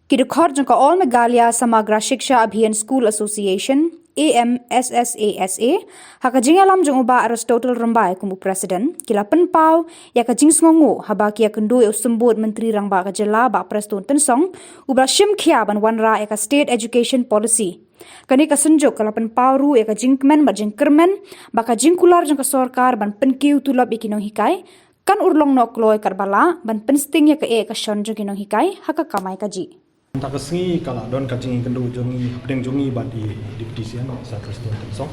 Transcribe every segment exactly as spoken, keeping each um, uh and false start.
Ki dkhot jong ka All Meghalaya Samagra Shiksha Abhiyan School Association, A M S S A S A, ha ka jingïalam jong u Bah Aristotle Rymbai kum u President, ki la pynpaw ïa ka jingsngewnguh haba ki ïakynduh ïa u Symbud Myntri Rangbah ka Jylla Bah Prestone Tynsong, uba la shim khia ban wanrah ïa ka State Education Policy. Kane ka synjuk ka la pynpaw ruh ïa ka jingkmen bad jingkyrmen ba ka jingkular jong ka sorkar ban pynkiew tulop ïa ki nonghikai kan urlong noh kloi katba lah ban pynsting ïa ka eh ka shon jong ki nonghikai ha ka kamai kajih. Mynta ka sngi ka la don ka jingïakynduh jong ngi hapdeng jong ngi bad i Deputy C M Sir Prestone Tynsong.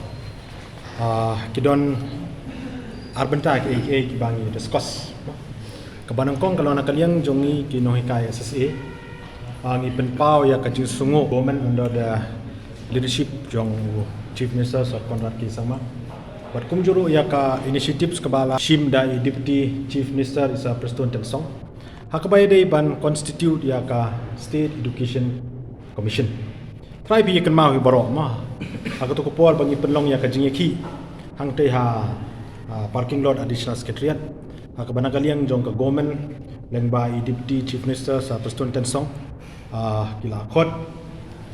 Ah, ki don ar bynta kiei kiei kiba ngi discuss. Kaba nyngkong ka long na ka liang jong ngi ki nonghikai S S A. Ah, ngi pynpaw ïa ka jingsngewnguh government under the leadership jong u Chief Minister Sir Conrad K Sangma. Bad kumjuh ruh ïa ka initiatives kaba la shim da i Deputy Chief Minister i Sir Prestone Tynsong ha kaba ïadei ban constitute ïa ka State Education Commission. Trai phi ïa kynmaw hi baroh ma, ha kato ka por ba ngi pynlong ïa ka jingïakhih hangtei ha, ah, parking lot Additional Secretariat, ha kaba na ka liang jong ka government lyngba i Deputy Chief Minister Sir Prestone Tynsong, ah, ki la khot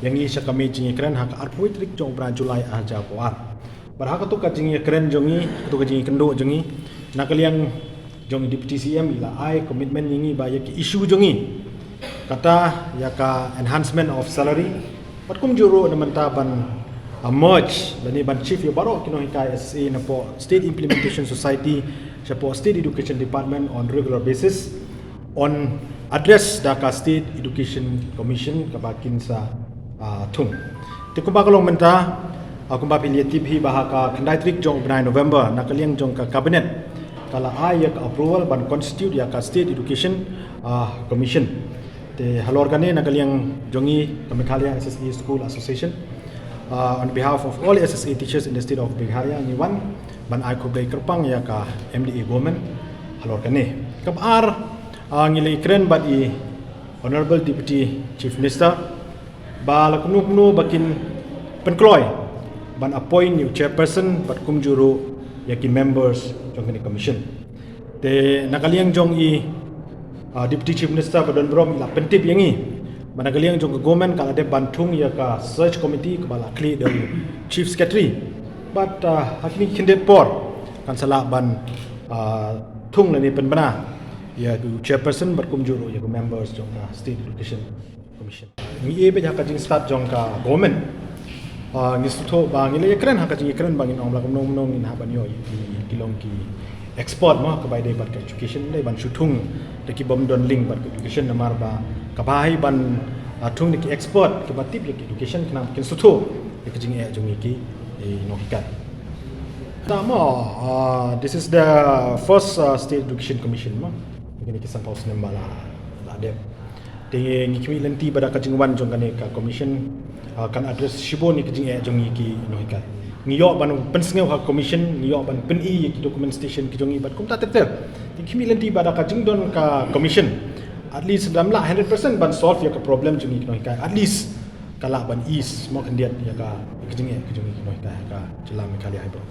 ïa ngi sha ka mei jingïakren ha ka arphew tarik jong u bnai July ar hajar arphew ar. Bad ha kato ka jingïakren jong ngi, kato ka jingïakynduh jong ngi, na ka liang jong i Deputy C M i la ai commitment ïa ngi ba ïa ki issue jong ngi, kata ïa ka enhancement of salary, bad kumjuh ruh na mynta ban, ah, merge lane ban shift ïa baroh ki nonghikai S S A napoh State Implementation Society shapoh State Education Department on regular basis, on address da ka State Education Commission kaba kin sa, ah, thung. Te kumba ka long mynta, ah, kumba phi la tip hi ba ha ka khyndai tarik jong u bnai November na ka liang jong ka Cabinet ka la ai ïa ka approval ban constitute ïa ka State Education, ah, Commission. Te halor kane na ka liang jong ngi ka Meghalaya S S A School Association, ah, on behalf of all S S A teachers in the state of Meghalaya, ngi wan ban ai khublei kyrpang ïa ka M D A government halor kane. Kaba ar, ah, ngi la ïakren bad i Honorable Deputy Chief Minister ba la kumno kumno ba kin pynkloi ban appoint ïa u chairperson bad kumjuh ruh ïa ki members jong kane ka commission. Te na ka liang jong i, ah, Deputy Chief Minister ba don burom i la pyntip ïa ngi ba na ka liang jong ka government ka la dep ban thung ïa ka search committee kaba la khlieh da u Chief Secretary. Bad, ah, ha kine ki khyndiat por kan sa lah ban, ah, thung lane pynbna ïa u chairperson bad kumjuh ruh ïa ki members jong ka State Education Commission. Ngi ïa bad ha ka jingstad jong ka government, ah, ngi sngewthuh ba ngi la ïakren ha ka jingïakren ba ngin ong ba la kumno kumno ngin hap ban ïoh ïa ki, ki long ki expert mo, kaba ïadei bad ka education, dei ban shu thung da ki bym don link bad ka education namar ba kaba hi ban, ah, thung da ki expert kiba tip ïa ki education khnang ba kin sngewthuh ïa ka jingeh jong ngi ki, eh, nonghikai. Te mo, ah, this is the first, ah, State Education Commission mo. Kine ki sanphew snem ba la, la dep. Te ngi khmih lynti ba da ka jingwan jong kane ka commission, ah, kan address shibun ïa ka jingeh jong ngi ki nonghikai. Ngi ïoh ban pynsngew ha ka commission, ngi ïoh ban pyni ïa ki documentation ki jong ngi bad kumta ter ter. Te ngi khmih lynti ba da ka jingdon ka commission, at least lada ym lah hundred percent ban solve ïa ka problem jong ngi ki nonghikai, at least ka lah ban ease mo khyndiat ïa ka, ïa ka jingeh ka jong ngi ki nonghikai ha ka jylla Meghalaya hi baroh.